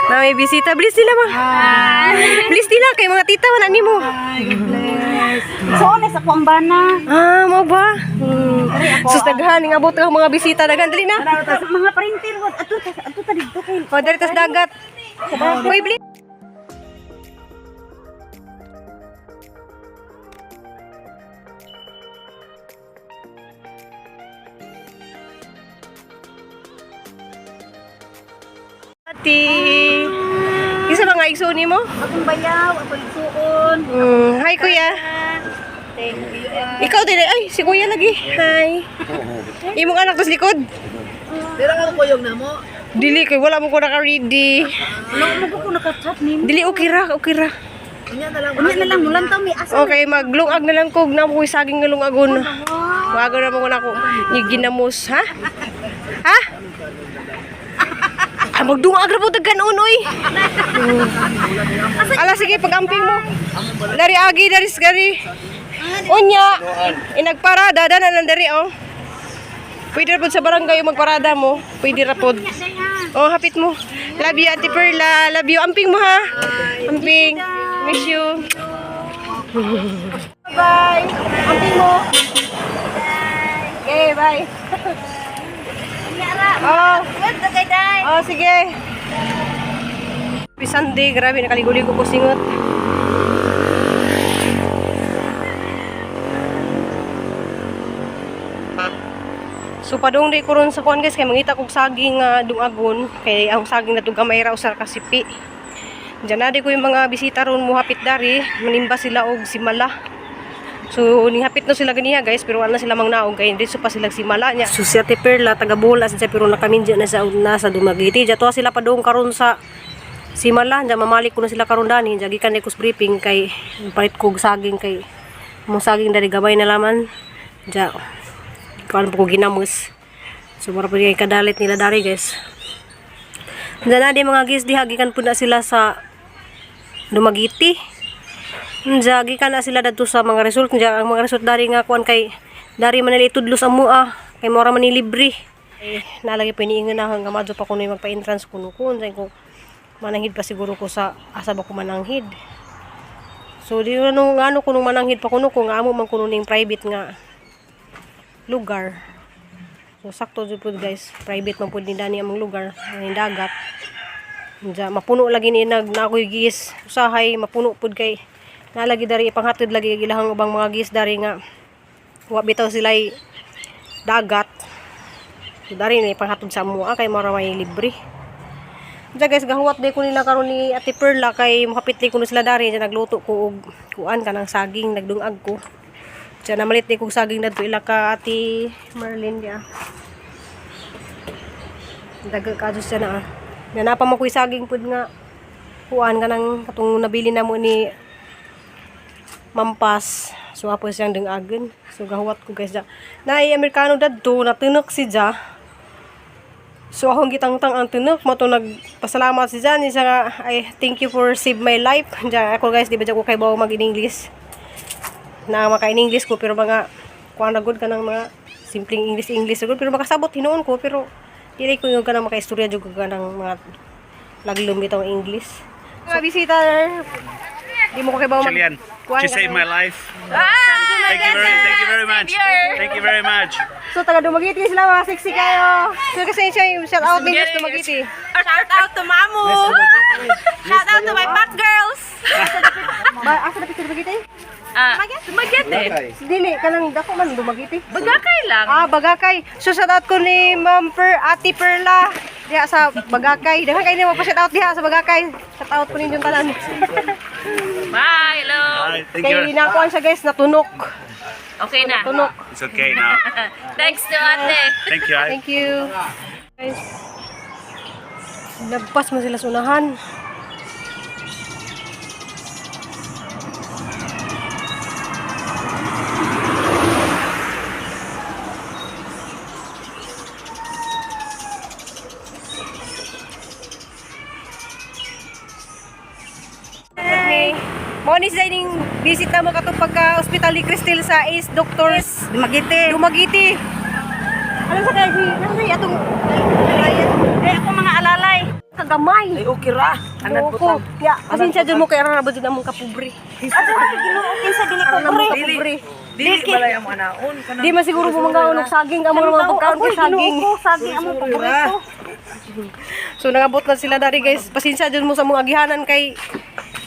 Na may bisita. Bilis nila ma. Bilis nila kay mga tita wala nimo. So, sa kuang bana. Ah, mo ba? Sus daghan ning abot ang mga bisita daghan dali na. Mga printer ato ato ta didto kay. O dali tas dagat. Uy, bilis. Ati. Isa ba nga igsoon nimo? Akong bayaw, akong igsuon. Hi kuya. Thank you. Ikaw din ay si kuya lagi. Hi. Imong anak tas likod. Pero ang kuyog na mo. Dili kay wala mo ko naka-ready. Wala mo ko naka-chat nimo. Dili okay ra, okay ra. Unya na lang. Unya na lang mulantaw mi asa. Okay, maglungag na lang ko na mo ko'y saging nga lungagon. Mago na mo ko na ko ginamos, ha? Ha? Ah, magdungag ra po daghan oy. Ala sige, pag-amping mo. Dari agi dari gari. Unya, inagparada dana nang dari oh. Pwede ra pod sa barangay yung magparada mo. Pwede ra pod. Oh, hapit mo. Love you, Ate Perla. Love you. Amping mo ha. Amping. Miss you. Bye. Amping mo. Okay, bye. Oh. Good na kay day. Oh, sige. Happy Sunday. Grabe, nakaligo-ligo ko singot. So padung di ko ron sa kuan guys kay mangita kog saging nga dungagon kay ang saging na gamay ra usar ka sipi. Diyan na di ko yung mga bisita ron muhapit dari, manimba sila og simala. So nihapit na sila ganiha guys pero wala na sila mangnaog kay dito pa sila simala niya. So si Ate Perla taga Bola siya pero nakaminja na sa nasa Dumaguete. Diyan tuwa sila padung karon sa simala, diyan mamalik ko na sila karon dani. Diyan gikan ni ko sa briefing kay palit kog saging kay mong saging dari gamay na laman. Diyan kuan po ko ginamos. So mura po yung kadalit nila dari guys. Diyan na di mga gis diha gikan po na sila sa Dumaguete. Diyan gikan na sila dadto sa mga result. Diyan ang mga result dari nga kuan kay dari man nila itudlo sa mua kay mura man ni libre. Eh, nalagi po iniingon na hanggang madyo pa kuno yung magpa-entrance kuno ko. Diyan ko mananghid pa siguro ko sa asa ba ko mananghid. So di na nung ano kuno mananghid pa kuno ko nga amo man kuno ning private nga lugar. So sakto jud pud guys, private man pud ni dani among lugar, ang dagat. Diya, mapuno lagi ni nag na ako'y gis. Usahay mapuno pud kay nalagi dari ipanghatod lagi ilahang ubang mga gis dari nga wa bitaw sila'y dagat. So, dari na ipanghatod sa amoa kay mara may libre. Diya guys, gahuwat day ko nila karon ni Ate Perla kay mohapit day ko sila dari. Diya nagluto ko og kuan kanang saging, nagdungag ko. Diya namalit day kog saging nadto ila ka Ate Merlin diya. Daga ka siya na ah. Diya napa mo ko'y saging pud nga kuan kanang katong nabili na mo ni Mampas. So apo siyang dungagon. So gahuwat ko guys diya. Naay Amerikano dadto natinok si Ja. So akong gitangtang ang tinok mo to nagpasalamat si Jan siya nga ay thank you for save my life. Diyan ako guys di ba dyan ko kay bawo mag English. Na maka English ko pero mga kuan na gud kanang mga simpleng English English gud pero makasabot hinuon ko pero dili ko yung kanang makaistorya jud ko kanang mga laglum bitaw ang English. Mga bisita di mo ko kay bawo mag Chilean. kuan She saved my life. Thank you very much. Thank you very much. So taga Dumaguete sila mga sexy kayo. So kasi siya yung shout out ninyo sa Dumaguete. Shout out to Mamu! Shout out to my pack girls! Ba, asa na picture Dumaguete? Ah, Dumaguete. Dili kanang dako man Dumaguete. Bagakay lang. Ah, Bagakay. So shout out ko ni Ma'am Per, Ate Perla diha sa Bagakay. Daghan kayo nimo pa shout out diha sa Bagakay. Shout out ko ninyong tanan. Bye, hello. Bye. Thank Kay you. nakuan siya guys, natunok. Okay na. Tunok. It's okay now. Thanks to ate. Thank you. Thank you. Guys. Nagpas man sila sa unahan. Ni Mo ni siya ning visit na mo katong pagka ospital ni Cristel sa Ace Doctors Dumaguete. Dumaguete. Ano sa kay si nasa atong Eh ako mga alalay. kagamay. Ay, okay ra. Anad ko. Ya, pasensya jud mo kay ara ra ba jud among kapobre. Ginoo kinsa dili ko Ara pre. among kapobre. Dili balay ang anaon. Kanang Di man siguro mo mangaon og saging amo ra mga pagkaon kay saging. Ginoo ko saging among paborito. So nangabot na sila dari guys. Pasensya jud mo sa among agihanan kay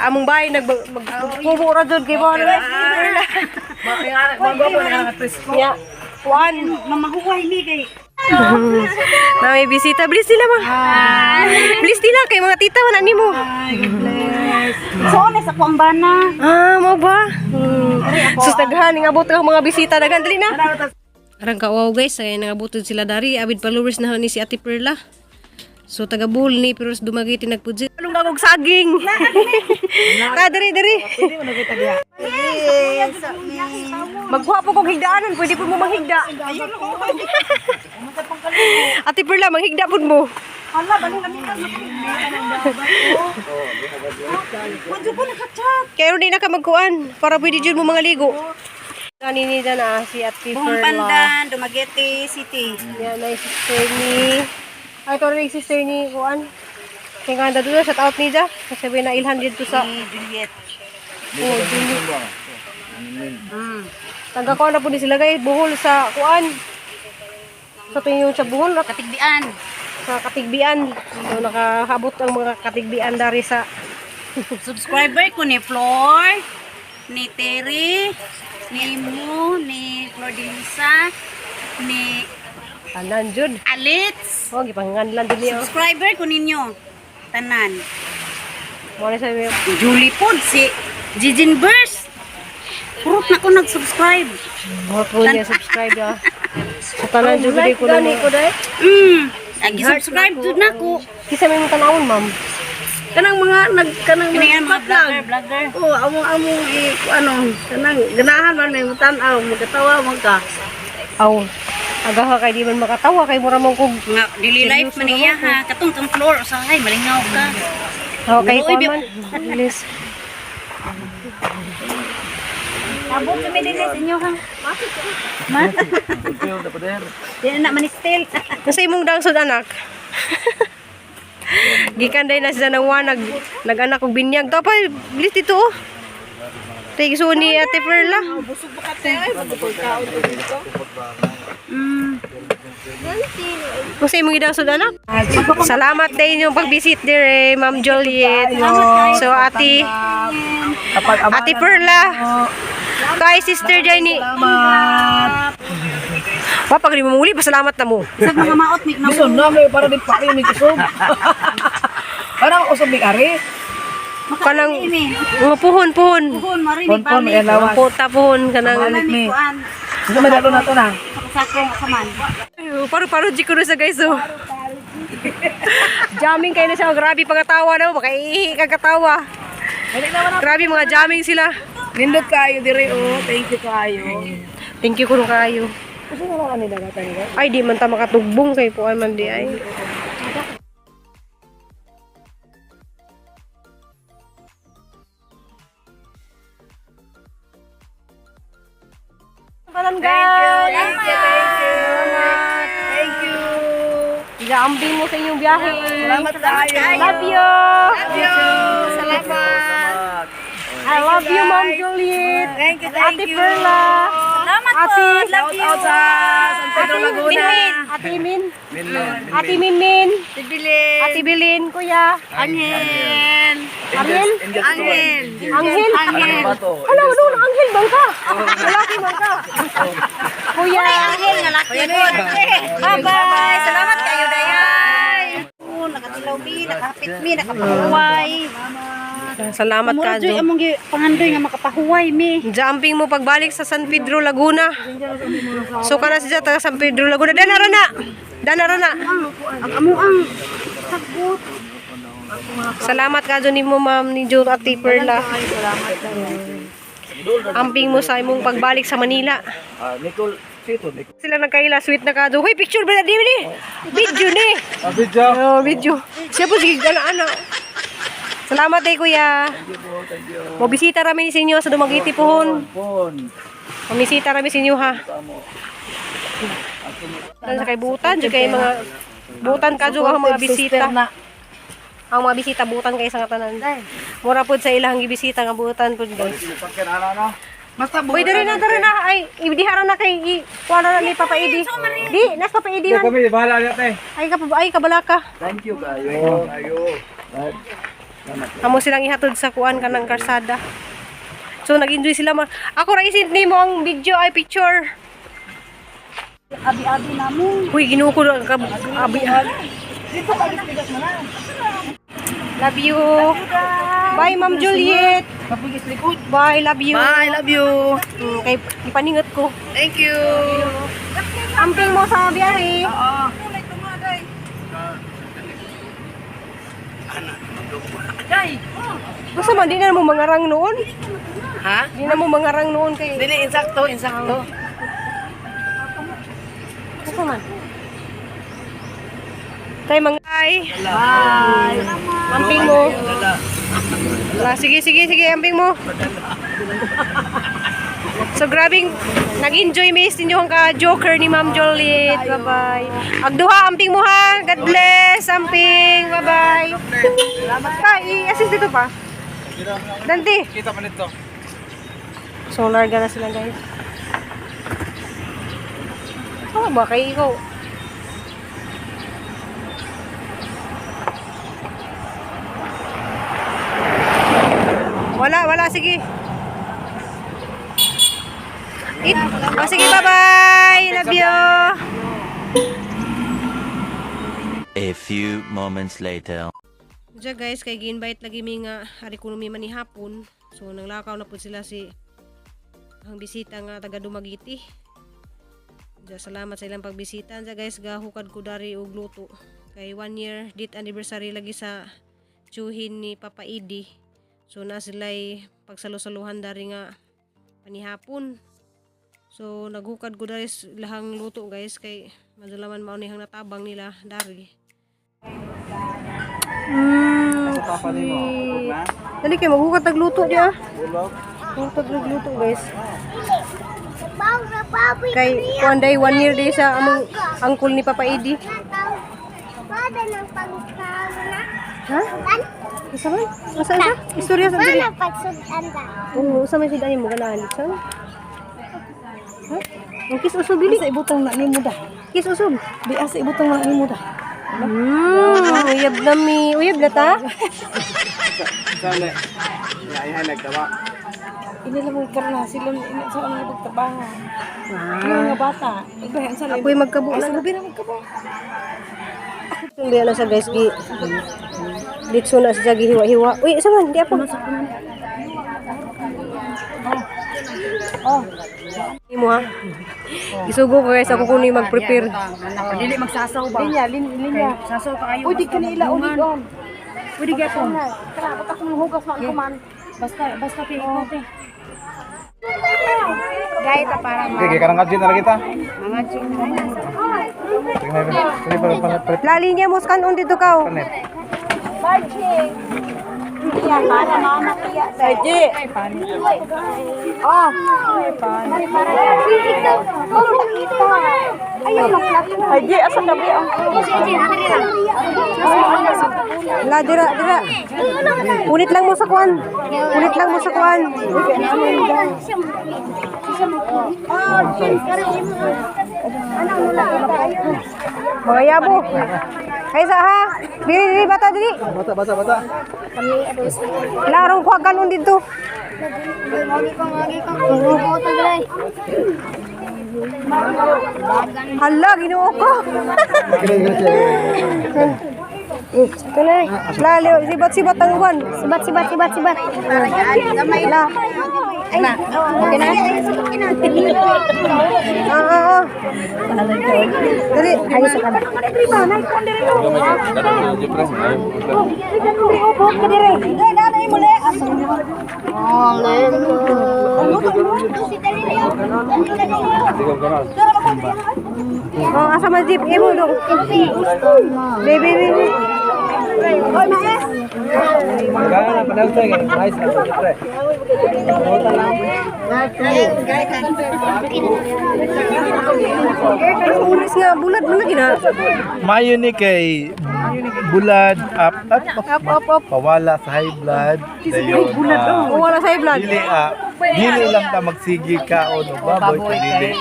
among bahay nag magkubo ra jud kay mo. Magwapo na nga presko. Ya. Kuan. Mamahuway ni kay. Na may bisita. Bilis nila ma. Bilis nila kay mga tita wala nimo. So na sa kuang bana. Ah, mo ba? Sus daghan ningabot ang mga bisita daghan dali na. Arang ka-wow guys, ay nangabot sila dari avid followers na ni si Ate Perla. So taga Bohol ni pero sa Dumaguete nagpudsi. Anong gagog saging? Ta diri diri. Magkuha po kog higdaanan, pwede po mo manghigda. Ate Perla, manghigda pud mo. Hala, balong kami ka. Wadyo ko nakachat. Kaya di na ka magkuan para pwede jud mo mga ligo. Gani ni na si Ate Buong Perla. Pandan, Dumaguete City. Yan ay sister ni... Ay, ito rin yung sister ni Juan. Kaya nga doon, shout out niya. Kasi may nailhan dito sa... Ni Juliet. Oh, Juliet. Taga kuan na po ni sila guys. Buhol sa kuan. Sa tingin sa buhol. Katigbian. Sa Katigbian. So, nakahabot ang mga Katigbian dari sa... Subscriber ko ni Flor, ni Terry, ni Mo, ni Flor de Lisa, ni Tanan, Jud. Alitz. Oh, gipanganlan din niya. Subscriber ko ninyo. Tanan. Mo na sa Julie pod si Jijin Burst. Purot na ko nag-subscribe. Mo po niya subscribe ah. Sa tanan jud ko na. Agi-subscribe jud na ko. Kisa may mong tanawon, ma'am. Kanang mga nag kanang Kini nga mga vlogger, vlogger. Oh, among among i ano kanang ganahan man may tan-aw magkatawa man ka. Aw. Agaha kay di man makatawa kay mura man kog Nga dili life man iya ha. Katong kang floor usahay malingaw ka. Oh, kay Uy, kuan man. Bilis. Abot kami dinhi sa inyo ha. Ma. Di na manistil. Nasa imong dangsod anak. Gikan day na sila ng nag nag-anak og binyag. To pa bilis dito oh. Tigso ni Ate Perla. Kung sa imong gidangsod anak. Salamat din yung pag-visit dire, Ma'am Juliet. So Ate Ate Perla. Kay Sister Jenny. Wa pag di mo muli, pasalamat na mo. Sa mga maot mig na. Bison na may para din pa kayo may kusog. Parang usog mig ari. Kanang mga puhon puhon. Puhon mari ni Pon pon balik. may lawas. Puta puhon kanang Balik Ni mi. kuan. Gusto may dalo na to na. Sako sa man. Paro-paro di ko na sa guys oh. Jamming kayo na siya. Grabe pagkatawa na mo. Baka iihi kang katawa. Grabe mga jamming sila. Nindot kayo dire oh. Thank you kayo. Thank you kuno kayo. Ay, di man ta makatugbong kay puan man di ay. Thank you. Thank you, thank you. Thank you. Gaambing mo sa inyong biyahe. Salamat tayo. Love you. Love you. Salamat. I love you, Ma'am Juliet. Thank you, thank Ate you. Perla. Salamat Ate, po. Love Shout you. out sa San Pedro Laguna. Ate Min. Ate Min Min. Sibilin. Ate Bilin, Kuya. Angel. Ariel. Angel. Anghel. Angel. Hala, ano, anghel bang ka? Lalaki bang ka? Kuya. Angel nga laki pod. Bye-bye. Salamat kayo dayay. Oh, Nakatilaw mi, nakahapit mi, nakapahuway. Salamat Mura ka, joy Jo. among pangandoy nga makapahuway mi. Jumping mo pagbalik sa San Pedro Laguna. So kana siya taga San Pedro Laguna. Dana ra na. Dana ra na. Ang amo ang sagot. Salamat ka Jo nimo ma'am ni Jo at Perla. Amping mo sa imong pagbalik sa Manila. Nicole, sito, Nicole. Sila nagkaila, sweet na ka Jo. Hoy, picture ba na di ni? Video ni. Video. Oh, video. Siya po sige ana ana. Salamat eh kuya. Thank you. Mobisita rami sa inyo sa Dumaguete pohon. Phone. Mamisita rami sa inyo ha. Tan sa kay butan jud kay mga butan ka jud ang mga bisita. Sister na. Ang mga bisita butan kay sa tanan. Mura pud sa ilang gibisita nga butan pud, guys. Basta Uy, diri na, diri na. Ay, ibdihara na kay kuha na ni Papa Edi. Di, nas Papa Edi man. Kami, bahala na tayo. Ay, ay kabalaka. Thank you kayo. Ayo. Amo silang ihatod sa kuan kanang karsada. So nag-enjoy sila ma. Ako ra isint nimo ang video ay picture. Abi-abi na mo. Uy, Ginoo ko ka abi. Love you. Bye, Ma'am Juliet. Mapigis likod. Bye, love you. Bye, love you. Kay ipaningot ko. Thank you. Amping mo sa biyahe. Oo. Basta man di na mo mangarang noon. Ha? Di na mo mangarang noon kay. Dili, insakto, insakto. Basta man. Tay mga ay. Bye. Amping mo. Ah, sige, sige, sige, amping mo. So grabing nag-enjoy mi sa inyong ka joker ni Ma'am Joliet. Bye-bye. Agduha amping mo ha. God bless amping. Bye-bye. Pa, i-assist dito pa. Dante. Kita pa nito. So larga na sila, guys. Ano ba kay ikaw? Wala, wala, sige. Oh, sige, bye-bye. Love you. A few moments later. Diya guys, kay gi-invite lagi mi nga ari kuno mi manihapon. So nanglakaw na pud sila si ang bisita nga taga Dumaguete. Diya, salamat sa ilang pagbisita. Diya guys, gahukad ko dari og luto. Kay one year date anniversary lagi sa tiyuhin ni Papa Idi. So na sila'y pagsalusaluhan dari nga panihapon. So naghukad ko dari lahang luto, guys, kay madulaman mao ni hang natabang nila dari. Sweet. Dali kayo, maghukat tagluto niya. Hukat tagluto, guys. Kay kuan day one year day sa among angkol ni Papa Edi. Ha? Isa man? Asa isa? Istorya sa dili. Oo, usa man sila mo ganahan sa. Ha? Ang kis usog dili. Sa ibutang na nimo da. Kis usog. Di asa ibutang na nimo da. Uyab na mi. Uyab na ta? Saan Ay, ay, nagtawa. Ini lang mo karna sila ini sa ang ibagtrabaho. Yung mga bata. Ibahan sa Ako'y magkabo Ay, na. sa gabi na magkabo. Hindi na siya, guys, gi litso na siya gihiwa-hiwa. Uy, isa man, di ako. Oh. Mo ha. Isugo ko guys, ako kuno yung mag-prepare. Dili magsasaw ba? Linya, linya, linya. Sasaw ka kayo. Uy, di kanila ulit on. Pwede gyapon. Tara, ba't akong hugas man. Basta basta piikot eh. Okay, karang kadjit na kita. Sige, para para para Lali niya mo kanon dito ka. Oh. Saji. Ah. Saji, asa gabi ang La dira dira. Ulit lang mo sa kuan. Ulit lang mo sa kuan. Mga yabo. Kaysa ha. Diri diri bata diri. Bata, bata, bata. Larong kuha kanon dito. Hala, Ginoo ko. Lalo, sibat-sibat ang uwan. Sibat, sibat, sibat, sibat. La. Ay, okay na? Ah, ah, ah. Dali, ayos ka. Oh, asa man jeep imo dong. Baby, baby. Kaya na panalta kay rice na pre. Anong oras nga bulat mo na gina? Mayo ni kay Bulad, up, up, Up, up, up. Pawala sa high blood. Dayon, Wala sa high blood. Dili, dili lang ta magsigi kaon og baboy kung dili.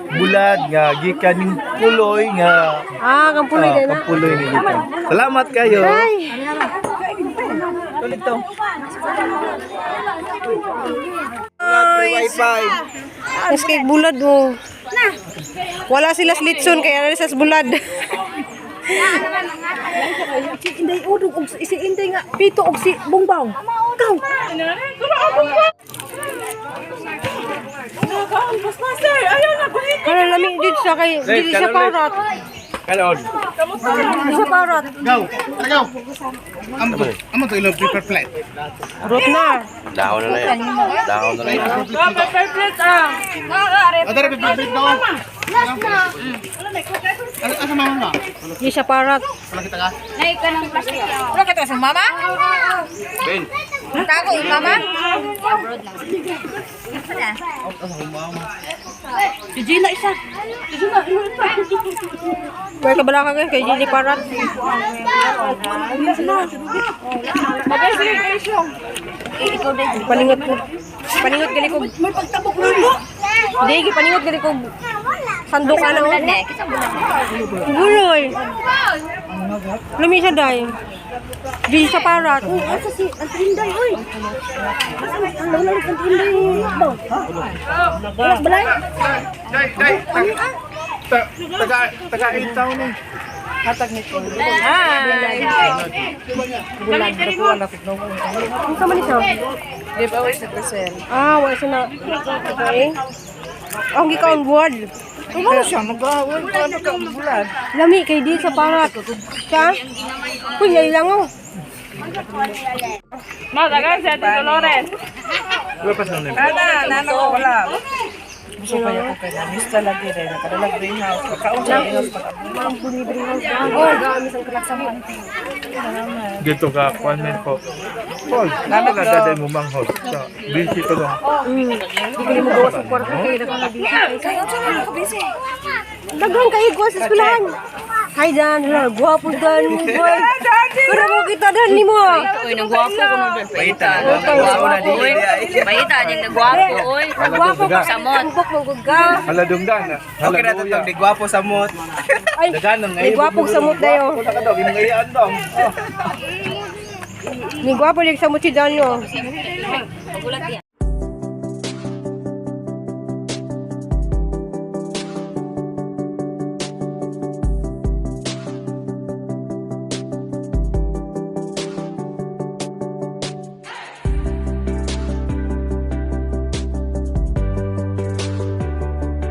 Bulad nga gikan ning puloy nga Ah, kang puloy din na. kang puloy ni gikan. Salamat kayo. Ay. Tuloy to. Wifi. Mas kay bulad oh. Wala sila sa litson kaya na sa bulad. Si Inday Udong og si Inday nga pito og si Bongbong. Ikaw. Kana lami dito sa kay dili siya parat. Kalon. Dili siya parat. Go. Go. Amo to. Amo to ilo paper plate. Rot na. Dahon na lang. Dahon na lang. Adara paper plate daw. Last na. Ano asa mama na? Di siya parat. Wala kita ka. Wala ka sa mama? Ben. Tago, mama? May kabala ka kay dili parat. Paningot ko. Paningot gali ko. May pagtabok lulo. Di paningot gali ko. Sandok ana oh. Guloy. Lami siya day. Di siya parat. Oh, asa si Auntie Inday oy. Asa ang lolo ni Auntie Inday ba? Wala balay. Dai, dai. Taga taga 8 taon ni. Hi. Ang sama ni siya? Di ba wala sa Crisel? Ah, wala siya na. Okay. Ang gikaon buwad. Wala siya nagawal pa ano ka bulan. Lami kay di sa parat. Siya? Uy, yay lang oh. Ana, nana ko wala. Gusto pa ko kay Mista lagi rin nakadalag greenhouse. Pagkaon sa greenhouse pag Oh, gamis ang kalaksaman. Dito ka kuan men ko. Paul, nagadaday mo manghod. Sa busy ko lang. Hindi ko mo gawas sa kwarto kay nagkakabisi. Daghan kay igwa sa eskwelahan. Hi Dan, hala, gwapo Dan mo boy. Pero mo kita Dan nimo. ah. Uy, nagwapo ko nun. Baita. Gwapo Baita, di nagwapo, uy. Gwapo ka Samot. Tumpok mo gud ka. Haladunggan. Okay na to di gwapo sa mot. Ay, Daghan ni gwapo sa samot dayo. Wala ka daw ginangayaan daw. Ni gwapo lig samot si Dan no. Pagulat yan.